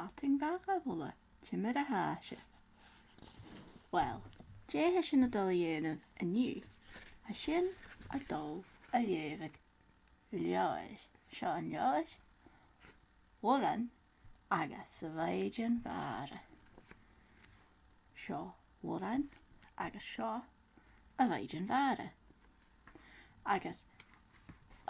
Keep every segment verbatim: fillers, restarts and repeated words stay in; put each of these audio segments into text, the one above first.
Madainn mhath, a h-uile, ciamar a tha sibh? Uill, dè tha sinn a' dol a dhèanamh an-diugh? Tha sinn a' dol a leughadh leabhar. Seo an leabhar, Luran agus a' Mhaighdeann-mhara. Seo Luran agus seo a' Mhaighdeann-mhara. Agus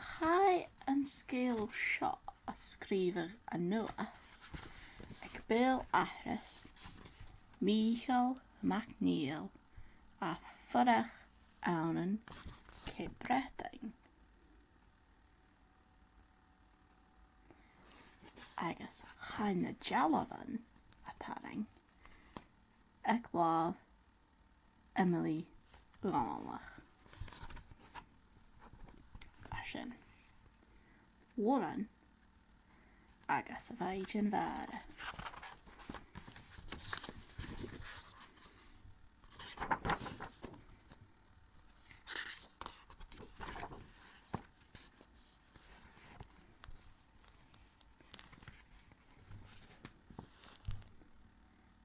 chaidh an sgeulachd seo a sgrìobhadh a-nuas aig beul-aithris Mìcheal MacNèill à Fuireach ann an Ceap Breatainn. Agus chaidh na dealbhan a tharraing aig làmh Emily Dhòmhnallach. Mar sin, Luran agus a' Mhaighdeann-mhara.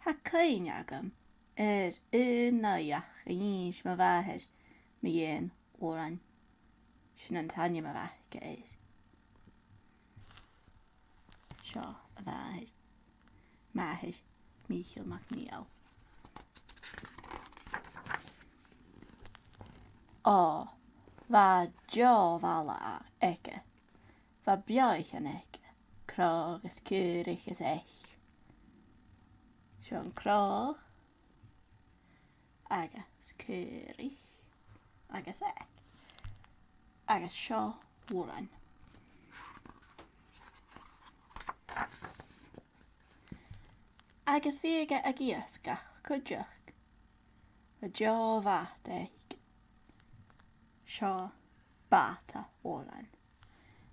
Tha cuimhne agam air aon naidheachd a dh'innis mo mhàthair mu dheidhinn Luran. Sin an t-ainm a bh' aca air. Seo a mhàthair. Màthair Mhìcheil MacNèill. Ò, bha deagh bhalla aige. Bha beathaichean aige, crodh is caoraich is eich. Seo an crodh, agus caoraich, agus eich. Agus seo Luran. Agus bhiodh e ag iasgach cuideachd. Bha deagh bhàta aige. Seo bàta Luran.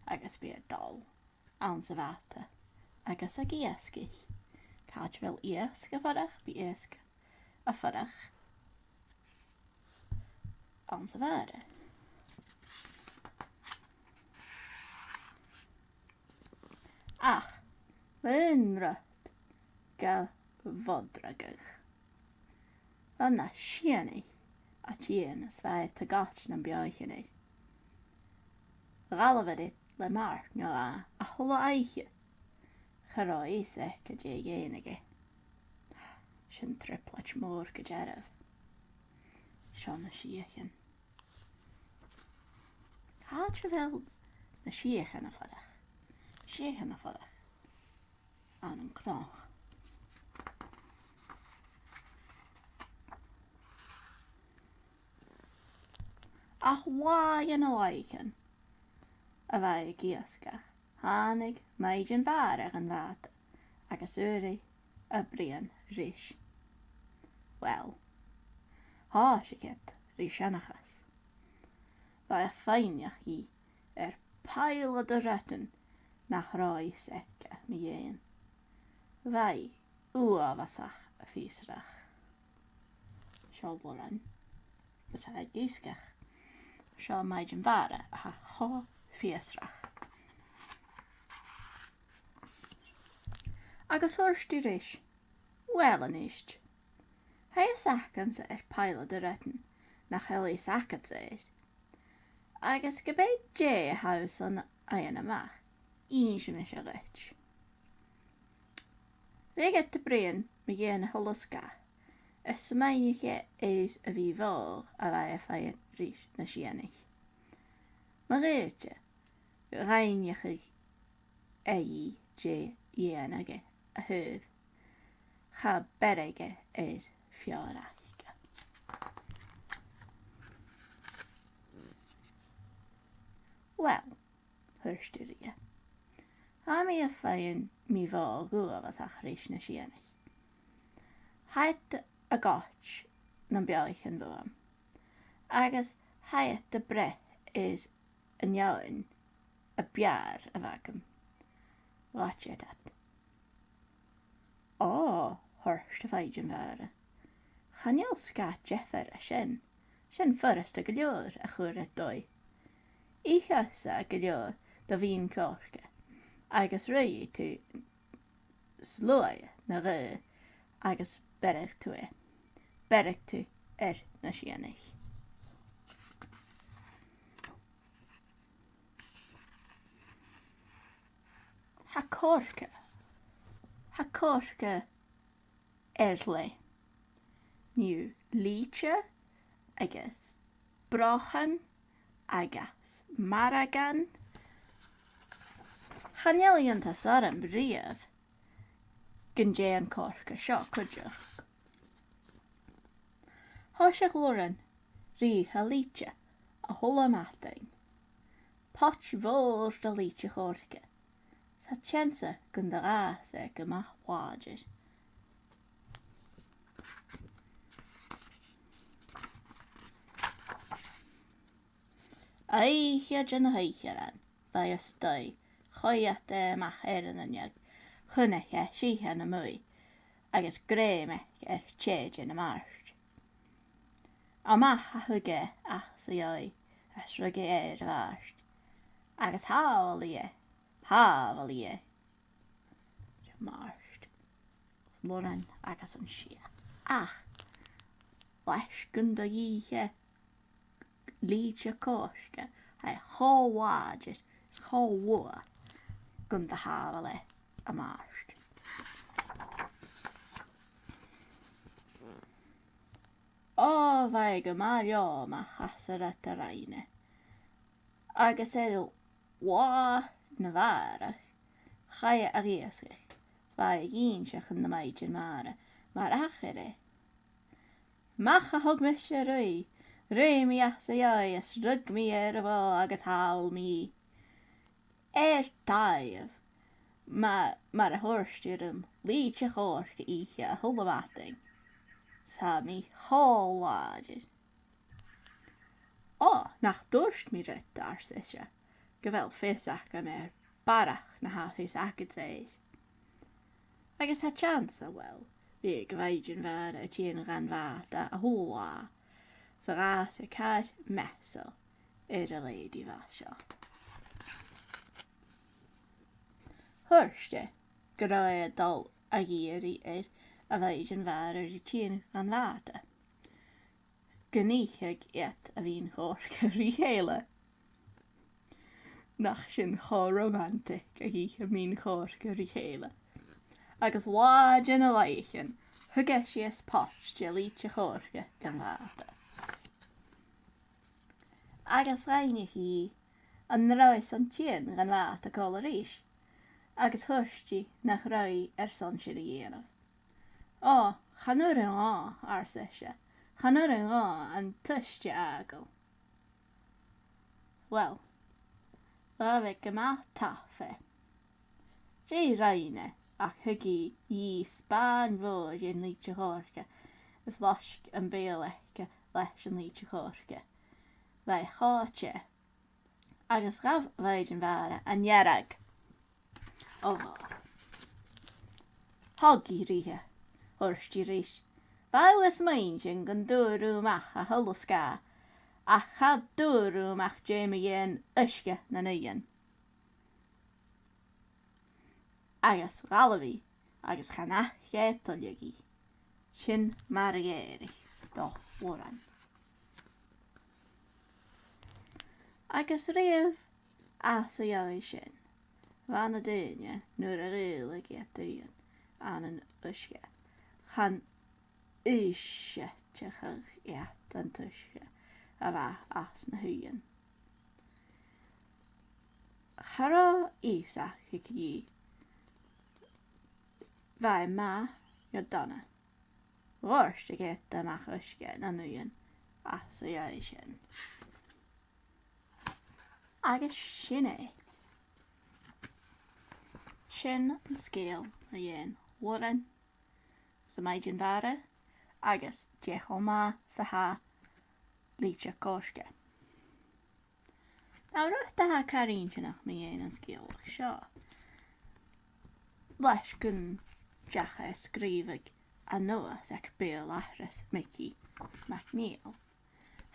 Agus bhiodh e a' dol anns a' bhàta agus ag iasgach. Càit a bheil iasg a' fuireach? Bidh iasg a' fuireach anns a' mhara. Ach, bha aon rud ga bhodraigeadh. Bha na sìthichean a' tighinn is bha iad a' goid nam beathaichean aige. Dh'fhalbhadh iad le mart no dhà a h-uile oidhche. Cha robh fhios aige dè dhèanadh e. Sin trioblaid mhòr gu dearbh. Seo na sìthichean. Càit a bheil na sìthichean a' fuireach? Sìthichean a' fuireach ann an cnoc. Ach, latha dhe na làithean a bha e ag iasgach, thàinig maighdeann-mhara dhan bhàta agus fhuair i a bruidhinn ris. Uill, thòisich iad ri seanchas. Bha e a' faighneachd dhi air pailteas de rudan nach robh fhios aice mu dheidhinn. Bha i uabhasach fiosrach. Seo Luran. Agus tha e ag iasgach. Seo maighdeann-mhara a tha cho fiosrach. Agus thuirt i ris, uill, a-nis, tha fhios agamsa air pailteas de rudan nach eil fhios agadsa air. Agus ge bith dè a tha thusa a' faighinn a-mach, innsidh mise dhuibh. Bhiodh iad a' bruidhinn mu dheidhinn a h-uile sgath, is smaoinich e air a bhith bhògh a bha e a' faighinn ris na sìthichean. Ma dh'fhaodte, dh'fhaighnich e dhi dè dhèanadh e a thaobh. Cha b' fheàrr aige air feòrachd. Uill, thuirt i rithe, tha mi a' faighinn mi bhògh uabhasach ris na sìthichean. Tha iad a' goid nam beathaichean bhuam, agus tha iad a' breith air an fheadhainn a b' fheàrr a bh' agam. Ghoid iad iad. Ò, thuirt a' mhaighdeann-mhara, chan eil sgath diofar an sin. Sin furasta gu leòr, a chuir iad dha. Ith thusa gu leòr de mhin-choirce, agus ruith thu sluagh na ghaoith agus bheireadh tu e. Bheireadh tu air na sianaich. Tha Corca. Tha Corca air leth. Nì thu lite agus brochan agus margain. Chan eil iongnadh orm riamh gun dèan Corca seo cuideachd. Thòisich Luran ri ithe lite a h-uile madainn. Poit mhòr de lite Chorca. 'S tha teans gun do dh'fhàs e gu math làidir. Oidhche de na h-oidhcheannan, bha e a-staigh, choimhead e a-mach air an uinneig, chunnaic e sìthe na muic, agus grèim aige air tè de na mairt. A-mach a thug e às a dhèidh, is rug e air a' mhart. Agus shàbhail e, shàbhail e. Mart. Luran agus an sia. Ach, leis gun do dh'ith e lite Corca, tha e cho làidir is cho luath gun do shàbhail e a' mart. Ò, bha e gu math leòmach às an rud a rinn e. Agus air latha na mhàireach, chaidh e a dh'iasgach, 's bha e ag innse chun na maighdinn-mhara mar a thachair e. Mach a thug mise a-rithist, ruith mi às a dhèidh is rug mi air a' bhò agus shàbhail mi i. Air taobh, ma-, mar a thuirt thu rium, lite Chorca ithe a h-uile madainn. 'S tha mi cho làidir. Ò, nach tuirt mi riut, ars ise, gu bheil fios agam air barrachd na tha fios agadsa. Agus tha teans, a bheil, bhiodh a' mhaighdeann-mhara a' tighinn dhan bhàta a h-uile latha, 's a' gabhail càil measail air a' lady bha seo. Thuirt e gun robh e a' dol a dh'iarraidh air a' mhaighdeann-mhara ri tighinn dhan bhàta. Gun itheadh iad a' mhin-choirce ri chèile. Nach sin cho romantic a dh'ith a' mhin-choirce ri chèile. Agus latha de na làithean, thug e sìos poit de lite Chorca dhan bhàta. Agus dh'fhaighnich i an robh esan tighinn dhan bhàta còmhla ris, agus thuirt i nach robh i airson sin a dhèanamh. Ò, chan urrainn dhomh, ars ise, chan urrainn dhomh an t-uisge fhàgail. Uill, bha e gu math tapaidh. Dè rinn e ach thug i dhi spàin mhòr dhen lite Chorca is loisg am beul aice leis an lite Chorca. Bha e cho teth. Agus ghabh a' mhaighdeann-mhara an fhearg. Ò bhò. Thog i rithe, thuirt i ris, bha thu a' smaointinn gun d' fhuair thu a-mach a h-uile sgath, ach cha d' fhuair thu a-mach dè mu dheidhinn uisge nan uighean. Agus dh'fhalbh i, agus chan fhaca e tuilleadh i. Sin mar a dh'èirich do Luran. Agus riamh às a dhèidh sin, bha na daoine nuair a dh'adhlaic iad uighean ann an uisge, chan ùisicheadh iad an t-uisge a bha às na h-uighean. Cha robh fhios aca dè bha e math no dona. Dhòirteadh iad a-mach uisge nan uighean às a dhèidh sin. Agus sin e. Sin an sgeul mu dheidhinn Luran 's a' mhaighdeann-mhara agus dè cho math 's a tha lite Corca. Now, rud a tha car inntinneach mu dheidhinn an sgeulachd seo, leis gun deach e sgrìobhadh a-nuas aig beul-aithris Mickey MacNeil,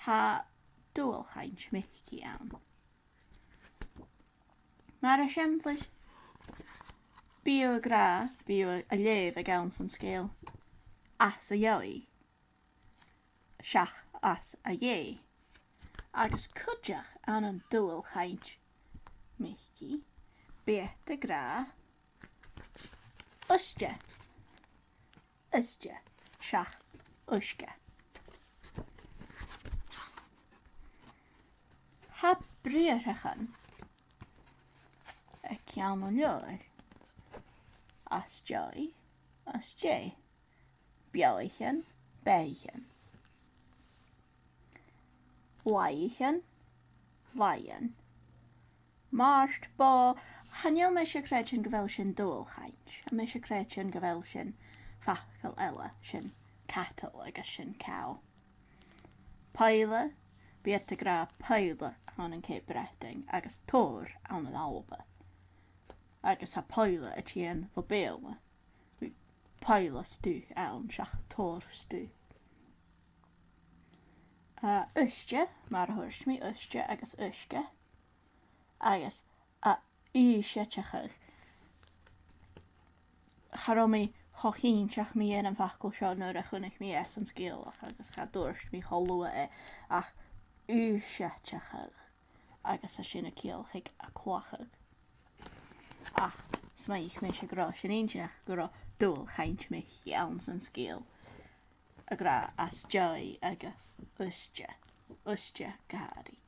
tha dualchainnt Mickey ann. Mar eisimpleir, Bidh thu ag ràdh, bidh thu a' leughadh aig àm san sgeul, às a dhèidh, seach às a dhèidh. Agus cuideachd ann an dual-chainnt Mickey, bidh iad ag ràdh uiste, uiste, seach uisge. Tha briathrachan aig ceann an leabhair. Às dèidh, às dèidh. Beathaichean, beathaichean. Làithean, làithean. Mart, bò, chan eil mise a' creidsinn gu bheil sin dual-chainnt. Tha mise a' creidsinn gu bheil sin facal eile, sin cattle agus sin cow. Pailteas, bidh iad ag ràdh pailteas ann an Ceap Breatainn agus tòrr ann an Alba. Agus tha pailteas a' tighinn bho Bheurla. Bidh pailteas stuth ann, seach tòrr stuth. A, uiste, mar a thuirt mi, uiste agus uisge. Agus a, uisge, cha robh mi cho cinnteach mu dheidhinn am facal seo nuair a chunnaic mi e san sgeulachd agus cha tuirt mi cho luath e, ach uisge, agus tha sin a' ciallachadh a' cleachdadh. Ach smaoinich mise gun robh sin inntinneach, gun robh dual-chainnt Mickey anns an sgeul ag ràdh às dèidh agus uiste, uiste gu h-àraidh.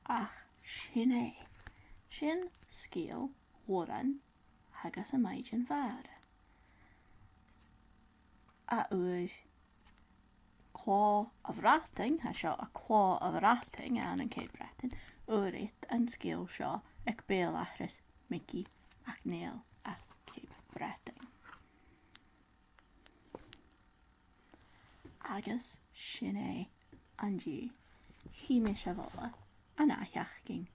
Ach sin e. Sin sgeul Luran agus a' Mhaighdeann-mhara. A uair, Clò a' Bhradain, tha seo à Clò a' Bhradain ann an Ceap Breatainn, uiread an sgeul seo aig beul-aithris Mickey MacNèill à Ceap Breatainn. Agus sin e an-diugh. Chì mise a-bhos sibh an ath sheachdain.